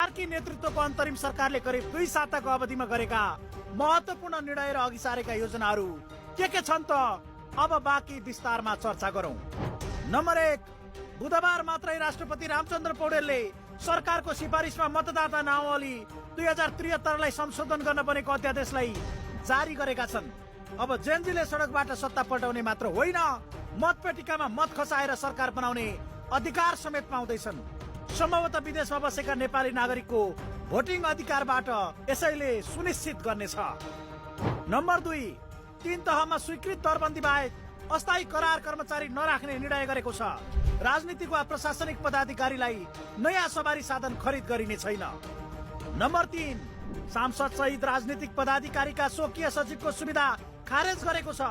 कार्की नेतृत्वको अन्तरिम सरकारले करिब 2 साताको अवधिमा गरेका महत्वपूर्ण निर्णय र अघि सारेका योजनाहरू के छन् त अब बाँकी विस्तारमा चर्चा गरौं। नम्बर 1, बुधबार मात्रै राष्ट्रपति रामचन्द्र पौडेलले सरकारको सिफारिसमा मतदाता नावली 2073लाई संशोधन गर्न बनेको अध्यादेशलाई जारी गरेका छन्। अब जेनजीले सडकबाट सत्ता पल्टाउने मात्र होइन, मतपेटिकामा मत खसाएर सरकार बनाउने अधिकार समेत पाउँदैछन्। सम्भवतः विदेशमा बसेका नेपाली नागरिकको भोटिङ अधिकारबाट यसैले सुनिश्चित गर्नेछ। नम्बर 2, 3 तहमा स्वीकृत दरबन्दी बाहेक अस्थायी करार कर्मचारी नराख्ने निर्णय गरेको छ। राजनीतिक वा प्रशासनिक पदाधिकारीलाई नयाँ सवारी साधन खरिद गरिने छैन। नम्बर 3, सांसद सहित राजनीतिक पदाधिकारीका स्वकीय सचिवको सुविधा खारेज गरेको छ।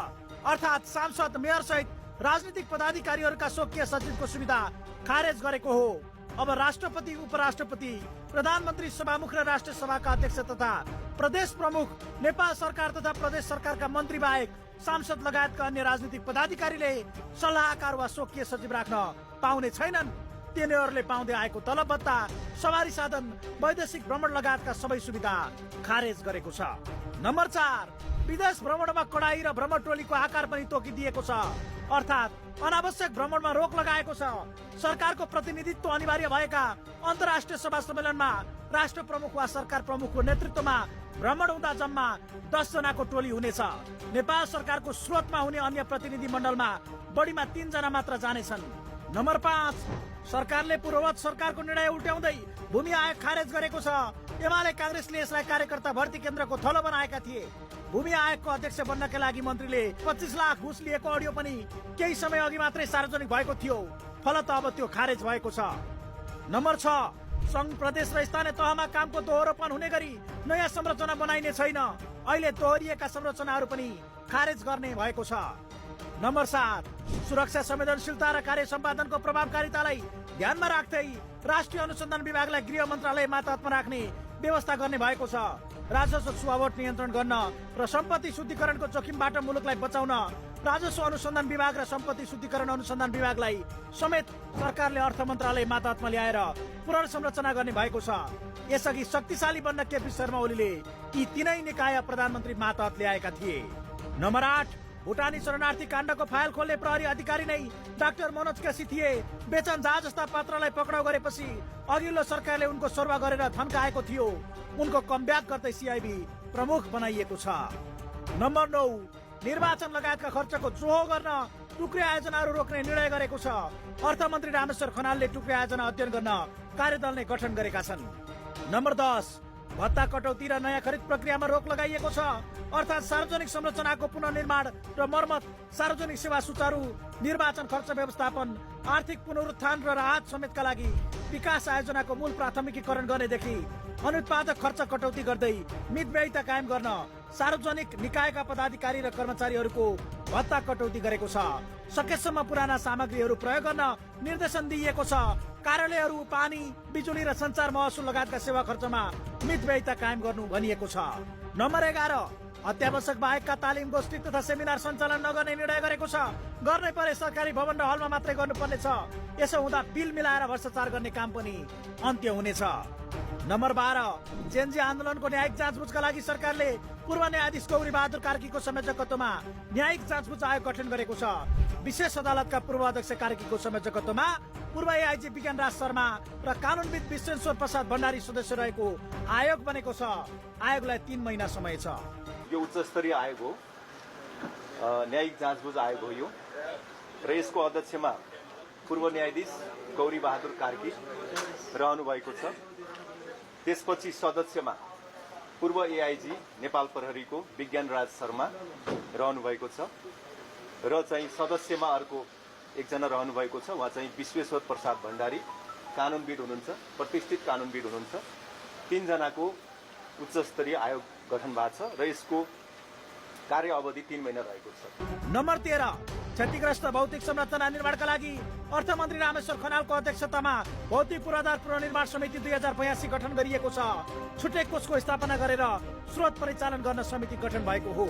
अर्थात् सांसद, मेयर सहित राजनीतिक पदाधिकारीहरूका स्वकीय सचिवको सुविधा खारेज गरेको हो। अब राष्ट्रपति, उपराष्ट्रपति, प्रधानमन्त्री, सभामुख र राष्ट्रिय सभाका अध्यक्ष तथा प्रदेश प्रमुख, नेपाल सरकार तथा प्रदेश सरकारका मन्त्री बाहेक सांसद लगायतका अन्य राजनीतिक पदाधिकारीले सल्लाहकार वा स्वकीय सचिव राख्न पाउने छैनन्। तिनीहरूले पाउँदै आएको तलब भत्ता, सवारी साधन, वैदेशिक भ्रमण लगायतका सबै सुविधा खारेज गरेको छ। नम्बर 4, विदेश भ्रमणमा कडाई र भ्रमण टोलीको आकार पनि तोकिदिएको छ। अर्थात् अनावश्यक भ्रमणमा रोक लगाएको छ। सरकारको प्रतिनिधित्व अनिवार्य भएका अन्तर्राष्ट्रिय सभा सम्मेलनमा राष्ट्र प्रमुख वा सरकार प्रमुखको नेतृत्वमा भ्रमण हुँदा जम्मा 10 जनाको टोली हुनेछ। नेपाल सरकारको स्रोतमा हुने अन्य प्रतिनिधि मण्डलमा बढीमा 3 जना मात्र जानेछन्। नम्बर 5, सरकारले पूर्ववत सरकारको निर्णय उल्ट्याउँदै भूमि आयोग खारेज गरेको छ। एमाले कांग्रेसले यसलाई कार्यकर्ता भर्ती केन्द्रको थलो बनाएका थिए। भूमि आयोगको अध्यक्ष बन्नका लागि मन्त्रीले 25 लाख घुस लिएको अडियो पनि केही समय अघि मात्रै सार्वजनिक भएको थियो। फलत अब त्यो खारेज भएको छ। नम्बर 6, संघ, प्रदेश र स्थानीय तहमा कामको दोहोरोपन हुने गरी नयाँ संरचना बनाइने छैन। अहिले दोहोरिएका संरचनाहरू पनि खारेज गर्ने भएको छ। नम्बर 7, सुरक्षा, संवेदनशीलता र कार्य सम्पादनको प्रभावकारितालाई ध्यानमा राख्दै राष्ट्रिय अनुसन्धान विभागलाई गृह मन्त्रालय मातहतमा राख्ने व्यवस्था गर्ने भएको छ। राजस्व छुवावट नियन्त्रण गर्न र सम्पत्ति शुद्धिकरणको जोखिमबाट मुलुकलाई बचाउन राजस्व अनुसन्धान विभाग र सम्पत्ति शुद्धिकरण अनुसन्धान विभागलाई समेत सरकारले अर्थ मन्त्रालय मातहतमा ल्याएर पुनर्संरचना गर्ने भएको छ। यसअघि शक्तिशाली बन्न केपी शर्मा ओलीले यी तीनै निकाय प्रधानमन्त्री मातहत ल्याएका थिए। नम्बर 8, भुटानी शरणार्थी काण्डको फाइल खोल्ने प्रहरी अधिकारी नै डाक्टर मनोज केसी थिए। बेचन जहाज जस्ता पात्रलाई पक्राउ गरेपछि अघिल्लो सरकारले उनको सरुवा गरेर थन्काएको थियो। उनको कमब्याक गर्दै सीआईबी प्रमुख बनाइएको छ। नम्बर 9, निर्वाचन लगायतका खर्चको जोहो गर्न टुक्रे आयोजनाहरू रोक्ने निर्णय गरेको छ। अर्थमन्त्री रामेश्वर खनालले टुक्रे आयोजना अध्ययन गर्न कार्यदल नै गठन गरेका छन्। नम्बर 10, भत्ता कटौती र नयाँ खरिद प्रक्रियामा रोक लगाइएको छ। अर्थात् सार्वजनिक संरचनाको पुनर्निर्माण र मर्मत, सार्वजनिक सेवा सुचारू, निर्वाचन खर्च व्यवस्थापन, आर्थिक पुनरुत्थान र राहत समेतका लागि विकास आयोजनाको मूल प्राथमिकीकरण गर्नेदेखि अनुत्पादक खर्च कटौती गर्दै मितव्ययिता कायम गर्न सार्वजनिक निकायका पदाधिकारी र कर्मचारीहरूको भत्ता कटौती गरेको छ। सकेसम्म पुराना सामग्रीहरू प्रयोग गर्न निर्देशन दिइएको छ। कार्यालयहरू, पानी, बिजुली र सञ्चार महसुल लगायतका सेवा खर्चमा मितव्ययिता कायम गर्नु भनिएको छ। नम्बर 11, अत्यावश्यक बाहेकका तालिम, गोष्ठी तथा सेमिनार सञ्चालन नगर्ने निर्णय गरेको छ। गर्नै परे सरकारी भवन र हलमा मात्रै गर्नुपर्ने छ। यसो हुँदा बिल मिलाएर भ्रष्टाचार गर्ने काम पनि अन्त्य हुनेछ। नम्बर 12, जेनजी आन्दोलनको न्यायिक जाँचबुझका लागि सरकारले पूर्व न्यायाधीश गौरी बहादुर कार्कीको संयोजकत्वमा न्यायिक जाँचबुझ आयोग गठन गरेको छ। विशेष अदालतका पूर्व अध्यक्ष कार्कीको संयोजकत्वमा पूर्व एआइजी विज्ञान राज शर्मा र कानूनविद विश्वेश्वर प्रसाद भण्डारी सदस्य रहेको आयोग बनेको छ। आयोगलाई 3 महिना समय छ। यो उच्च स्तरीय आयोग हो, न्यायिक जाँचबुझ आयोग हो यो, र यसको अध्यक्षमा पूर्व न्यायाधीश गौरी बहादुर कार्की रहनु भएको छ। त्यसपछि सदस्यमा पूर्व एआइजी नेपाल प्रहरीको विज्ञान राज शर्मा रहनु भएको छ, र चाहिँ सदस्यमा अर्को एकजना रहनु भएको छ। उहाँ चाहिँ विश्वेश्वर प्रसाद भण्डारी, कानूनविद हुनुहुन्छ, प्रतिष्ठित कानूनविद हुनुहुन्छ। 3 जनाको उच्च स्तरीय आयोग गठन भएको छ र यसको कार्य अवधि 3 महिना रहेको छ। नम्बर 13, क्षतिग्रस्त भौतिक संरचना निर्माणका लागि अर्थमन्त्री रामेश्वर खनालको अध्यक्षतामा भौतिक पूर्वाधार पुनर्निर्माण समिति 2082 गठन गरिएको छ। छुट्टै कोषको स्थापना गरेर स्रोत परिचालन गर्न समिति गठन भएको हो।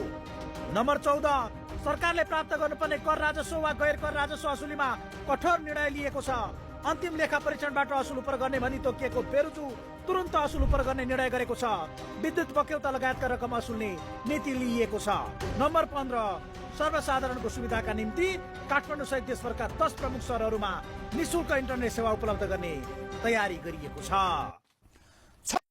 नम्बर 14, सरकारले प्राप्त गर्नुपर्ने कर राजस्व वा गैर कर राजस्व असुलीमा कठोर निर्णय लिएको छ। अन्तिम लेखा परीक्षणबाट असुल उपर गर्ने भनी तोकिएको पेरुजु तुरन्त असुल उपर गर्ने निर्णय गरेको छ। विद्युत बक्यौता लगायतका रकम असुल्ने नीति लिइएको छ। नम्बर 15 सर्वसाधारणको सुविधाका निम्ति काठमाडौँ सहित देशभरका 10 प्रमुख सहरहरूमा निशुल्क इन्टरनेट सेवा उपलब्ध गर्ने तयारी गरिएको छ।